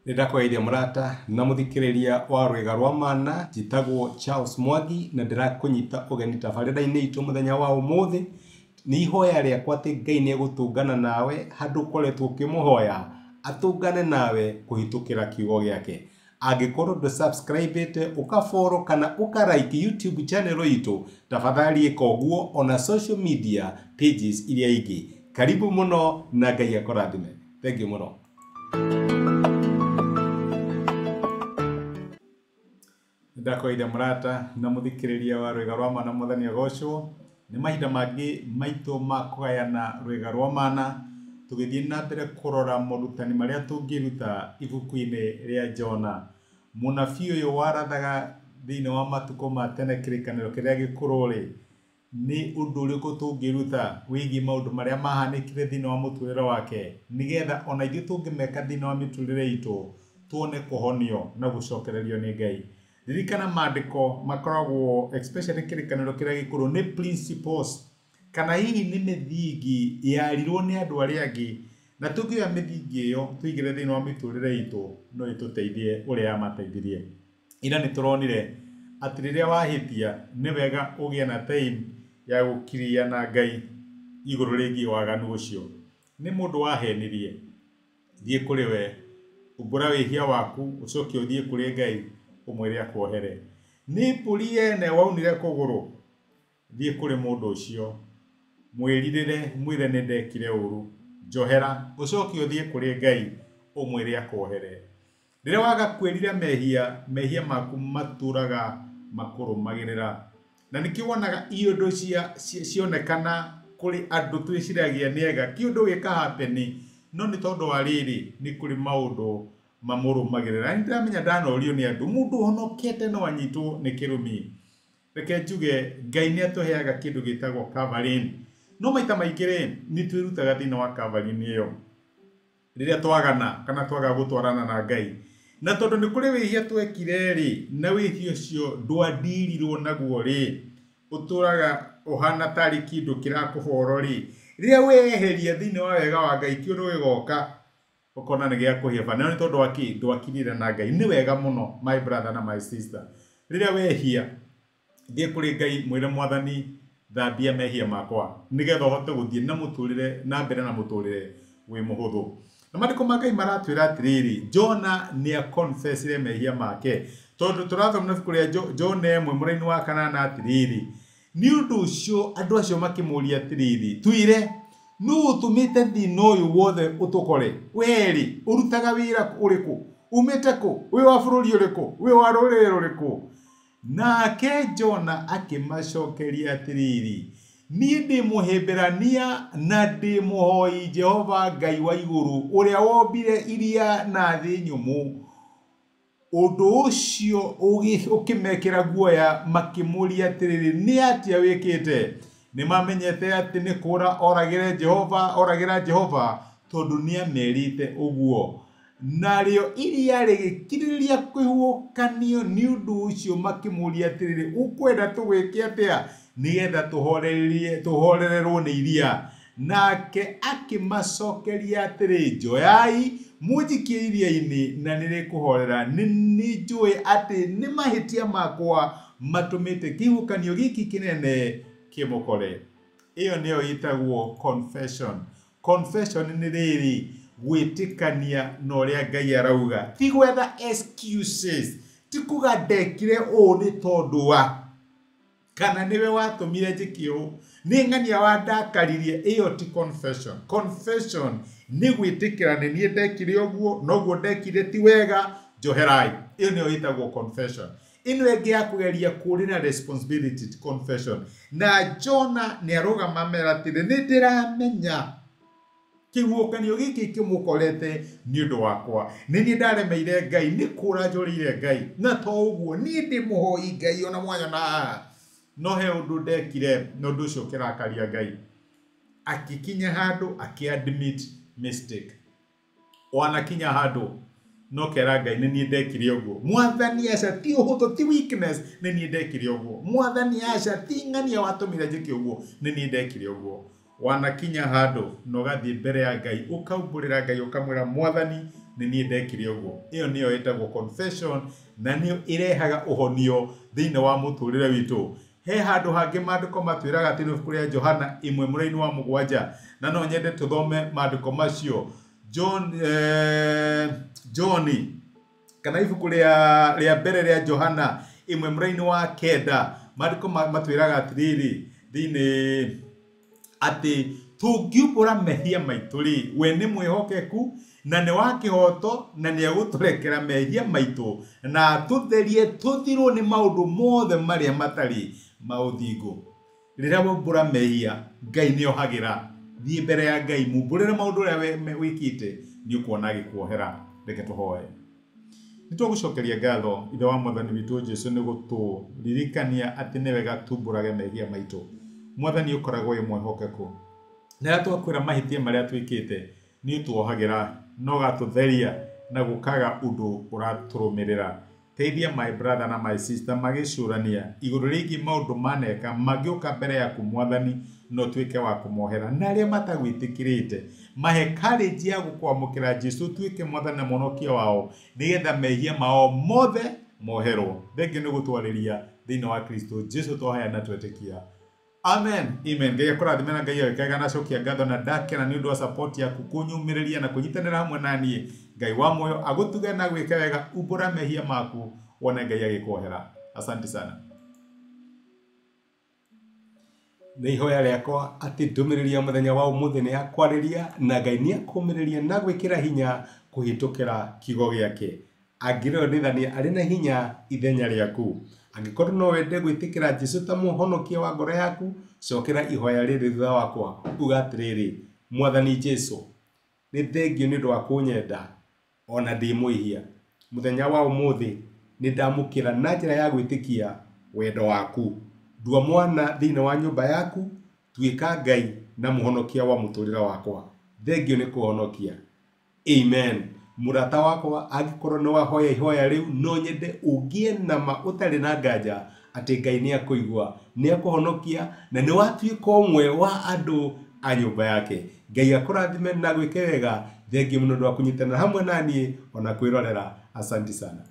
Nĩndakũgeithia mũrata na mũthikĩrĩria wa rwĩga rwa mana. Njĩtagwo Charles Mwangi na ndĩrakũnyita ũgeni tabarĩra-inĩ itũ mũthenya wa ũmũthĩ. Nĩ ihoya rĩakwa atĩ Ngai nĩ egũtũngana nawe handũ ũkoretwo ũkĩmũhoya atũngane nawe kũhĩtũkĩra kiugo gĩake. Angĩkorwo ndũ subscribe ũka follow kana ũka like YouTube channel itũ, tafadhali ĩka ũguo, ona social media pages iria ingĩ. Karibu mũno na Ngai akũrathime. Thank you mũno. Ndakoire mũrata na mũthikĩrĩria wa rwĩga rwa mana, Mwathani agocwo. Nĩ mahinda mangĩ maitũ ma kũgayana rwĩga rwa mana, tũgĩthiĩ na mbere kũrora morutani marĩa tũngĩruta ibuku-inĩ rĩa Jona. Mũnabii ũyũ warathaga thĩinĩ wa matukũ ma tene kĩrĩkanĩro kĩrĩa gĩkũrũ-rĩ, nĩ ũndũ ũrĩkũ tũngĩruta wĩgiĩ maũndũ marĩa mahanĩkire thĩinĩ wa mũtũrĩre wake, nĩgetha ona ithuĩ tũngĩmeka thĩinĩ wa mĩtũrĩre itũ tuone kũhonio na gũcokererio nĩ Ngai. Ririkana maandĩko makoragwo, especially kĩrĩkanĩro kĩrĩa gĩkũrũ, nĩ principles kana hihi nĩ mĩthingi yarirwo nĩ andũ arĩa angĩ, na tũngĩoya mĩthingi ĩyo tũigĩre thĩinĩ wa mĩtũrĩre itũ no ĩtũteithie ũrĩa yamateithirie. Ira nĩ tũronire atĩ rĩrĩa wahĩtia nĩ wega ũgĩe na time ya gũkiria na Ngai igũrũ rĩgiĩ waganu ũcio. Nĩ mũndũ wahenirie, thiĩ kũrĩ we, umbũra wĩhia waku, ũcoke ũthiĩ kũrĩ Ngai ũmwĩre akuohere. Nĩ mbũri yene waunire kũgũrũ, thiĩ kũrĩ mũndũ ũcio, mwĩrirĩre, mwĩre nĩ ndekire ũru, njohera, ũcoke ũthiĩ kũrĩ Ngai ũmwĩre akuohere. Rĩrĩa waga kwĩrira mehia, mehia maku matũraga makũrũmagĩrĩra. Na nĩkĩo wonaga iũndũ cionekana kũrĩ andũ twĩciragia nĩ ega, kĩũndũ gĩka happen, no nĩ tondũ wa rĩrĩ, nĩ kũrĩ maũndũ mamũrũmagĩrĩra. Na nĩndĩramenya ndanorio nĩ andũ, mũndũ ũhonokete no anyitwo nĩ kĩrumi. Reke njuge Ngai nĩ atũheaga kĩndũ gĩtagwo covering. No maita maingĩ rĩ, nĩ twĩrutaga thĩinĩ wa covering ĩyo rĩrĩa twagana kana twaga gũtwarana na Ngai. Na tondũ nĩ kũrĩ wĩhia twekire rĩ, na wĩhia ũcio ndwandirirwo naguo rĩ, ũtũraga ũhana tarĩ kĩndũ kĩrakũboro rĩ, rĩrĩa weheria thĩinĩ wa wega wa Ngai kĩũndũ gĩgoka ũkona nĩ gĩa kũhĩba. No nĩ tondũ wa kĩ? Ndwakirire na Ngai. Nĩ wega mũno my brother na my sister, rĩrĩa wehia thiĩ kũrĩ Ngai mwĩre Mwathani thambia mehia makwa, nĩgetha ũhote gũthiĩ na mũtũrĩre na mbere na mũtũrĩre wĩ mũhũthũ. Na maandĩko ma Ngai maratwĩra atĩrĩrĩ, Jona nĩ aconfessire mehia make, tondũ tũrathoma na ibuku rĩa Jona 1 mũraini wa 8 atĩrĩrĩ, nĩ ũndũ ũcio andũ acio makĩmũria atĩrĩrĩ, twĩre nũ ũtũmĩte thĩna ũyũ wothe ũtũkore? Werĩ ũrutaga wĩra ũrĩkũ? Umĩte kũ? Wĩ wa bũrũri ũrĩkũ? Wĩ wa rũrĩrĩ rũrĩkũ? Nake Jona akĩmacokeria atĩrĩrĩ, niĩ ndĩ Mũhibirania na ndĩ mũhoi Jehova Ngai wa igũrũ, ũrĩa wombire iria na thĩ nyũmũ. Ũndũ ũcio ũkĩmekĩra guoya, makĩmũria atĩrĩrĩ, nĩ atĩa wĩkĩte? Nĩ mamenyete atĩ nĩ kũra oragĩre Jehova, oragĩra Jehova, tondũ nĩ amerite ũguo. Narĩo iria rĩgĩkirĩrĩria kũhuhũkanio, nĩ ũndũ ũcio makĩmũria atĩrĩrĩ, ũkwenda tũgwĩke atĩa nĩgetha tũhorererwo nĩ iria? Nake akĩmacokeria atĩrĩ, njoyai mũnjikie iria-inĩ na nĩrĩkũhorera. Nĩ njũĩ atĩ nĩ mahĩtia makwa matũmĩte kĩhuhũkanio gĩkĩ kĩnene kĩmũkore. Ĩyo nĩyo ĩtagwo confession. Confession nĩ rĩrĩ, gwĩtĩkania na ũrĩa Ngai arauga, ti gwetha excuses, ti kuga ndekire ũũ nĩ tondũ wa kana nĩwe watũmire njĩke ũũ, nĩ ng'ania wandakaririe. Ĩyo ti confession. Confession nĩ gwĩtĩkĩra nĩ niĩ ndekire ũguo, noguo ndekire ti wega, njoherai. Ĩyo nĩyo ĩtagwo confession. Ĩno ĩngĩ ya kũgeria kũrĩra responsibility ti confession. Na Jona nĩ arũgama mera atĩrĩ, nĩ ndĩramenya kĩhuhũkanio gĩkĩ kĩmũkorete nĩ ũndũ wakwa, nĩ niĩ ndaremeire Ngai, nĩ kũra njũrĩire Ngai, na to ũguo niĩ ndĩ mũhoi Ngai ona mwanya na haha, no he ũndũ ndekire na ũndũ ũcio ũkĩrakaria Ngai. Akĩkinya handũ akĩ admit mistake. Wanakinya handũ no kera Ngai nĩ niĩ ndekire ũguo. Mwathani aca, ti ũhũthũ, ti weakness, nĩ niĩ ndekire ũguo. Mwathani aca, ti ng'ania watũmire njĩke ũguo, nĩ niĩ ndekire ũguo. Wanakinya handũ na ũgathiĩ mbere ya Ngai, ũkaumbũrĩra Ngai, ũkamwĩra Mwathani Nĩ niĩ ndekire ũguo. Ĩyo nĩyo ĩtagwo confession, na nĩyo ĩrehaga ũhonio thĩinĩ wa mũtũrĩre witũ. He handũ hangĩ maandĩko matwĩraga atĩ nĩ ibuku rĩa Johana 1:7, na no nyende tũthome maandĩko macio. John, John kana ibuku rĩa mbere rĩa Johana 1:9, maandĩko matwĩraga atĩrĩrĩ thĩinĩ atĩ tũngiumbũra mehia maitũ rĩ, we nĩ mwĩhokeku na nĩ wa kĩhooto na nĩ egũtũrekera mehia maitũ na atũtherie tũthirwo nĩ maũndũ mothe marĩa matarĩ ma ũthingu. Rĩrĩa waumbũra mehia, Ngai nĩ ohagĩra. Thiĩ mbere ya Ngai, mumbũrĩre maũndũ ũrĩa wĩkĩte, nĩ ũkuona agĩkuohera. Reke tũhoe. Nĩ twagũcokeria ngatho Ithe wa Mwathani witũ Jesũ nĩ gũtũririkania atĩ nĩ wega tumbũrage mehia maitũ. Mwathani ũkoragwo wĩ mwĩhokeku. Na rĩrĩa twakwĩra mahĩtia marĩa twĩkĩte, nĩ ũtuohagĩra na ũgatũtheria na gũkaga ũndũ ũratũrũmĩrĩra. Teithia my brother na my sister magĩcũrania igũrũ rĩgiĩ maũndũ maneka mangĩũka mbere yaku Mwathani, no tuĩke wa kũmohera. Na arĩa matagwĩtĩkĩrĩte, mahe courage ya gũkwamũkĩra Jesũ ũtuĩke Mwathani na Mũhonokia wao, nĩgetha mehia mao mothe moherwo. Thengiũ nĩ gũtwarĩria thĩinĩ wa Kristo Jesũ twahoya na twetĩkia. Amen. Amen. Ngai akũrathime na Ngai agĩkega na acokia ngatho na ndakena nĩ ũndũ wa support yaku kũnyumĩrĩria na kũnyitanĩra hamwe na niĩ. Ngai wa muoyo agũtuge na gwĩka wega, umbũra mehia maku wone Ngai agĩkuohera. Asante sana. Nĩ ihoya rĩakwa atĩ ndũmĩrĩri ya mũthenya wa ũmũthĩ nĩ yakwarĩria na Ngai nĩ akũmĩrĩria na gwĩkĩra hinya kũhĩtũkĩra kiugo gĩake. Angĩrĩonithania arĩ na hinya ithenya rĩaku. Angĩkorwo no wende gwĩtĩkĩra Jesũ ta mũhonokia wa ngoro yaku, cokera ihoya rĩrĩ thutha wakwa, uga atĩrĩrĩ, Mwathani Jesũ, nĩ thengio nĩ ũndũ wa kũnyenda ona ndĩ mwĩhia. Mũthenya wa ũmũthĩ nĩ ndamũkĩra na njĩra ya gwĩtĩkia wendo waku. Ndua mwana thĩinĩ wa nyũmba yaku, tuĩka Ngai na mũhonokia wa mũtũrĩre wakwa. Thengio nĩ kũhonokia. Amen. Mũrata wakwa, angĩkorwo nĩ wahoya ihoya rĩu, no nyende ũgĩe na ma ũtarĩ na nganja atĩ Ngai nĩ akũigua, nĩ akũhonokia na nĩ watuĩka ũmwe wa andũ a nyũmba yake. Ngai akũrathime na gwĩke wega. Thengio mũno ũndũ wa kũnyitanĩra hamwe na niĩ ona kwĩrorera. Asante sana.